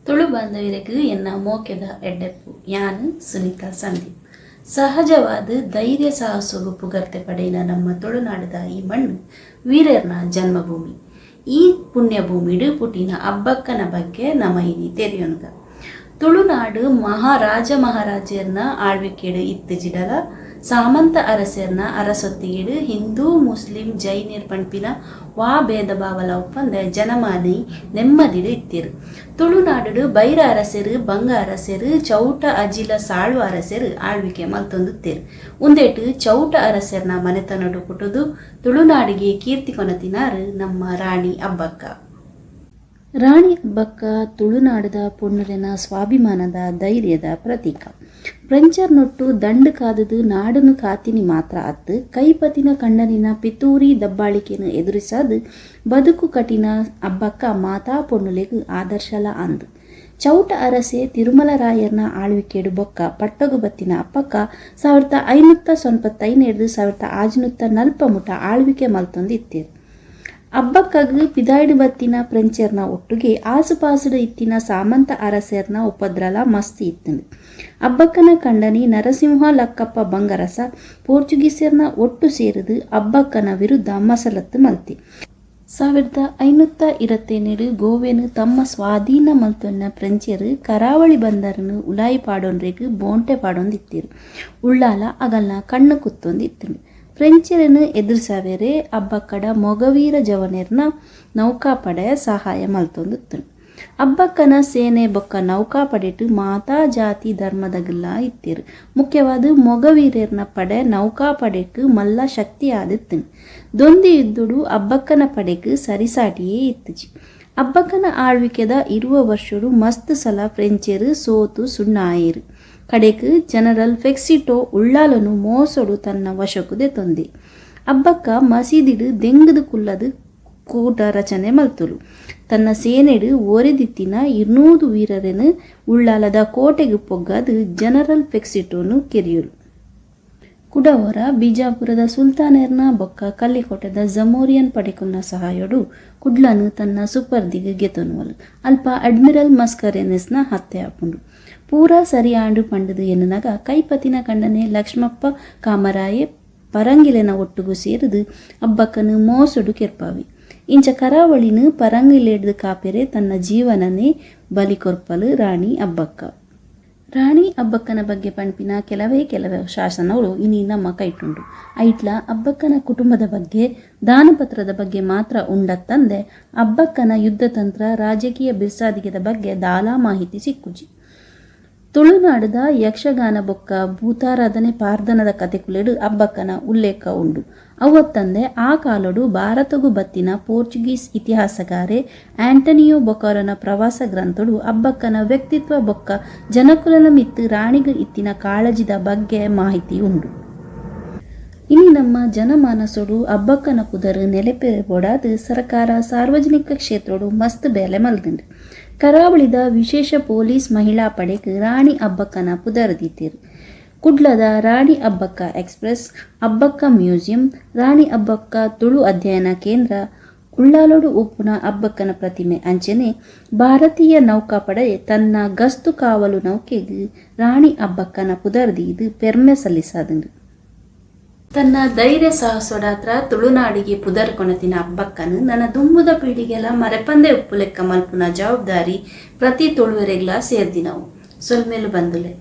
Tulu ಬಾಂಧವರಿಗೆ ಎನ್ನ ಮೋಕೆದ ಎಡ್ಡೆಪ್ಪು. ಯಾನ್ ಸುನೀತಾ ಸಂದೀಪ್. ಸಹಜವಾದ ಧೈರ್ಯ ಸಾಹಸಗು ಪುಗರ್ತೆ ಪಡೆಯಿನ ನಮ್ಮ ತುಳುನಾಡದ ಈ ಮಣ್ಣು ವೀರರ್ನ ಜನ್ಮಭೂಮಿ. ಈ ಪುಣ್ಯ ಭೂಮಿಡು ಪುಟ್ಟಿನ ಅಬ್ಬಕ್ಕನ ಬಗ್ಗೆ ನಮ ಇನಿ ತೆರಿಯೊನುಗ. ತುಳುನಾಡು ಮಹಾರಾಜ ಮಹಾರಾಜರ್ನ ಆಳ್ವಿಕೆಡ್ ಇತ್ತಿಜಿಡಲ ಸಾಮಂತ ಅರಸೆರ್ನ ಅರಸೊತ್ತಿಗೆಡ್ ಹಿಂದೂ, ಮುಸ್ಲಿಂ, ಜೈನೆರ್ ಪನ್ಪಿನ ವಾ ಭೇದ ಭಾವಲ ಉಪ್ಪಂದೆ ಜನಮಾನಿ ನೆಮ್ಮದಿಡ್ ಇತ್ತೆರ್. ತುಳುನಾಡುಡ್ ಬೈರ ಅರಸೆರ್, ಬಂಗ ಅರಸೆರ್, ಚೌಟ, ಅಜಿಲ, ಸಾಳ್ವ ಅರಸೆರ್ ಆಳ್ವಿಕೆ ಮಲ್ತೊಂದಿತ್ತೆರ್. ಉಂದೆಟ್ ಚೌಟ ಅರಸೆರ್ನ ಮನೆತನೊಡು ಪುಟ್ಟುದು ತುಳುನಾಡಿಗೆ ಕೀರ್ತಿ ಕೊನತಿನಾರ್ ನಮ್ಮ ರಾಣಿ ಅಬ್ಬಕ್ಕ. ರಾಣಿ ಅಬ್ಬಕ್ಕ ತುಳುನಾಡುದ ಪೊಣ್ಣುಲೆನ ಸ್ವಾಭಿಮಾನದ ಧೈರ್ಯದ ಪ್ರತೀಕ. ಫ್ರೆಂಚರ್ನೊಟ್ಟು ದಂಡ್ ಕಾದುದು ನಾಡುನು ಕಾತಿನಿ ಮಾತ್ರ ಅತ್ತ್, ಕೈಪತಿನ ಕಂಡನಿನ ಪಿತೂರಿ ದಬ್ಬಾಳಿಕೆನ್ ಎದುರಿಸಾದ್ ಬದುಕು ಕಟಿನ ಅಬ್ಬಕ್ಕ ಮಾತಾ ಪೊಣ್ಣುಲೆಗ್ ಆದರ್ಶಲ ಅಂದ್. ಚೌಟ ಅರಸೆ ತಿರುಮಲ ರಾಯರ್ನ ಆಳ್ವಿಕೆಡ್ ಬೊಕ್ಕ ಪಟ್ಟೊಗು ಬತ್ತಿನ ಅಬ್ಬಕ್ಕ 1595 ರ್ದ್ 1640 ಮುಟ ಆಳ್ವಿಕೆ ಮಲ್ತೊಂದು ಇತ್ತೆರ್. ಅಬ್ಬಕ್ಕಗ್ ಪಿದಾಯ್ಡ್ ಬತ್ತಿನ ಫ್ರೆಂಚರ್ನ ಒಟ್ಟುಗೆ ಆಸುಪಾಸುಡು ಇತ್ತಿನ ಸಾಮಂತ ಅರಸೆರ್ನ ಉಪದ್ರಲ ಮಸ್ತ್ ಇತ್ತ್ಂಡ್. ಅಬ್ಬಕ್ಕನ ಕಂಡನಿ ನರಸಿಂಹ ಲಕ್ಕಪ್ಪ ಬಂಗರಸ ಪೋರ್ಚುಗೀಸೆರ್ನ ಒಟ್ಟು ಸೇರುದು ಅಬ್ಬಕ್ಕನ ವಿರುದ್ಧ ಮಸಲತ್ತು ಮಲ್ತೆ. 1527 ಡ್ ಗೋವೆನ್ ತಮ್ಮ ಸ್ವಾಧೀನ ಮಲ್ತೊನ್ನ ಫ್ರೆಂಚೆರ್ ಕರಾವಳಿ ಬಂದರ್ನ್ ಉಲಾಯಿ ಪಾಡೊನ್ರೆಗ್ ಬೋಂಟೆ ಪಾಡೊಂದಿತ್ತೆರ್. ಉಳ್ಳಾಲ ಅಗಲ್ನ ಕಣ್ಣು ಕುತ್ತೊಂದಿತ್ತ್ಂಡ್. ಫ್ರೆಂಚೆರೆನ್ ಎದುರಿಸಾವೆರೆ ಅಬ್ಬಕ್ಕಡ ಮೊಗವೀರ ಜವನೆರ್ನ ನೌಕಾಪಡೆ ಸಹಾಯ ಮಲ್ತೊಂದಿತ್ತ್ಂಡ್. ಅಬ್ಬಕ್ಕನ ಸೇನೆ ಬೊಕ್ಕ ನೌಕಾಪಡೆಟ್ ಮಾತಾ ಜಾತಿ ಧರ್ಮದಗುಲ್ಲಾ ಇತ್ತೆರ್. ಮುಖ್ಯವಾದ್ ಮೊಗವೀರೆರ್ನ ಪಡೆ ನೌಕಾಪಡೆಕ್ ಮಲ್ಲ ಶಕ್ತಿ ಆದಿತ್ತ್ಂಡ್. ದೊಂದಿ ಯುದ್ಧೊಡು ಅಬ್ಬಕ್ಕನ ಪಡೆಕ್ ಸರಿಸಾಟಿಯೇ ಇತ್ತಿಜಿ. ಅಬ್ಬಕ್ಕನ ಆಳ್ವಿಕೆದ 20 ವರ್ಷೊಡು ಮಸ್ತ್ ಸಲ ಫ್ರೆಂಚೆರ್ ಸೋತು ಸುಣ್ಣ ಆಯೆರ್. ಕಡೆಕ್ ಜನರಲ್ ಫೆಕ್ಸಿಟೋ ಉಳ್ಳಾಲನು ಮೋಸೊಡು ತನ್ನ ವಶೊಕು ದೆತೊಂದೆ. ಅಬ್ಬಕ್ಕ ಮಸೀದಿಡ್ ದೆಂಗುದು ಕುಲ್ಲದು ಕೂಟ ರಚನೆ ಮಲ್ತೊಲು. ತನ್ನ ಸೇನೆಡ್ ಒರಿದಿತ್ತಿನ 200 ವೀರರೆನ್ ಉಳ್ಳಾಲದ ಕೋಟೆಗ್ ಪೊಗ್ಗಾದ್ ಜನರಲ್ ಫೆಕ್ಸಿಟೋನು ಕೆರಿಯೊಲು. ಕುಡವೊರ ಬಿಜಾಪುರದ ಸುಲ್ತಾನೆರ್ನ ಬೊಕ್ಕ ಕಲ್ಲಿಕೋಟೆದ ಜಮೋರಿಯನ್ ಪಡೆಕುಲ್ನ ಸಹಾಯೊಡು ಕುಡ್ಲನ್ ತನ್ನ ಸುಪರ್ದಿಗ್ ಗೆತೊನುವಲ್. ಅಲ್ಪ ಅಡ್ಮಿರಲ್ ಮಸ್ಕರೇನಸ್ನ ಹತ್ಯೆ ಆಪುಂಡು. ಪೂರಾ ಸರಿ ಆಂಡ್ ಪಂಡುದು ಎನ್ನುನಗ ಕೈಪತಿನ ಕಂಡನೆ ಲಕ್ಷ್ಮಪ್ಪ ಕಾಮರಾಯೆ ಪರಂಗಿಲೆನ ಒಟ್ಟುಗು ಸೇರುದು ಅಬ್ಬಕ್ಕನ್ ಮೋಸೊಡು ಕೆರ್ಪಾವೆ. ಇಂಚ ಕರಾವಳಿನ್ ಪರಂಗಿಲೆಡ್ದ್ ಕಾಪೆರೆ ತನ್ನ ಜೀವನನೇ ಬಲಿ ಕೊರ್ಪಲ್ ರಾಣಿ ಅಬ್ಬಕ್ಕ. ರಾಣಿ ಅಬ್ಬಕ್ಕನ ಬಗ್ಗೆ ಪನ್ಪಿನ ಕೆಲವೇ ಕೆಲವು ಶಾಸನಗಳು ಇನಿ ನಮ್ಮ ಕೈಟುಂಡು. ಐಟ್ಲ ಅಬ್ಬಕ್ಕನ ಕುಟುಂಬದ ಬಗ್ಗೆ, ದಾನಪತ್ರದ ಬಗ್ಗೆ ಮಾತ್ರ ಉಂಡತ್ತಂದೆ ಅಬ್ಬಕ್ಕನ ಯುದ್ಧತಂತ್ರ, ರಾಜಕೀಯ ಬಿರ್ಸಾದಿಗೆದ ಬಗ್ಗೆ ದಾಲಾ ಮಾಹಿತಿ ಸಿಕ್ಕುಜಿ. ತುಳುನಾಡುದ ಯಕ್ಷಗಾನ ಬೊಕ್ಕ ಭೂತಾರಾಧನೆ ಪಾರ್ದನದ ಕತೆಕುಲೆಡ್ ಅಬ್ಬಕ್ಕನ ಉಲ್ಲೇಖ ಉಂಡು. ಅವತ್ತಂದೆ ಆ ಕಾಲೊಡು ಭಾರತೊಗು ಬತ್ತಿನ ಪೋರ್ಚುಗೀಸ್ ಇತಿಹಾಸಗಾರೆ ಆಂಟನಿಯೋ ಬೊಕಾರನ ಪ್ರವಾಸ ಗ್ರಂಥೊಡು ಅಬ್ಬಕ್ಕನ ವ್ಯಕ್ತಿತ್ವ ಬೊಕ್ಕ ಜನಕುಲನ ಮಿತ್ತ್ ರಾಣಿಗ್ ಇತ್ತಿನ ಕಾಳಜಿದ ಬಗ್ಗೆ ಮಾಹಿತಿ ಉಂಡು. ಇನಿ ನಮ್ಮ ಜನಮಾನಸೊಡು ಅಬ್ಬಕ್ಕನ ಪುದರ್ ನೆಲೆಪೆರೆ ಬೋಡಾದ್ ಸರಕಾರ ಸಾರ್ವಜನಿಕ ಕ್ಷೇತ್ರೊಡು ಮಸ್ತ್ ಬೇಲೆ ಮಲ್ದುಂಡು. ಕರಾವಳಿದ ವಿಶೇಷ ಪೊಲೀಸ್ ಮಹಿಳಾ ಪಡೆಗ್ ರಾಣಿ ಅಬ್ಬಕ್ಕನ ಪುದರ್ ದೀತೆರ್. ಕುಡ್ಲದ ರಾಣಿ ಅಬ್ಬಕ್ಕ ಎಕ್ಸ್ಪ್ರೆಸ್, ಅಬ್ಬಕ್ಕ ಮ್ಯೂಸಿಯಂ, ರಾಣಿ ಅಬ್ಬಕ್ಕ ತುಳು ಅಧ್ಯಯನ ಕೇಂದ್ರ, ಉಳ್ಳಾಲೊಡು ಉಪ್ಪುನ ಅಬ್ಬಕ್ಕನ ಪ್ರತಿಮೆ ಅಂಚೆನೆ ಭಾರತೀಯ ನೌಕಾಪಡೆ ತನ್ನ ಗಸ್ತು ಕಾವಲು ನೌಕೆಗ್ ರಾಣಿ ಅಬ್ಬಕ್ಕನ ಪುದರ್ ದೀದ್ ಪೆರ್ಮೆ ಸಲ್ಲಿಸಾದುಂಡು. ತನ್ನ ಧೈರ್ಯ ಸಾಹಸೊಡಾತ್ರ ತುಳುನಾಡಿಗೆ ಪುದರ್ ಕೊನತಿನ ಅಬ್ಬಕ್ಕನ್ ನನ ದುಂಬುದ ಪೀಳಿಗೆಲ ಮರೆಪಂದೆ ಉಪ್ಪುಲೆಕ್ಕ ಮಲ್ಪುನ ಜವಾಬ್ದಾರಿ ಪ್ರತಿ ತುಳುವೆರೆಗ್ಲಾ ಸೇರ್ದಿನವು. ಸೊಲ್ಮೆಲು ಬಂದುಲೆ.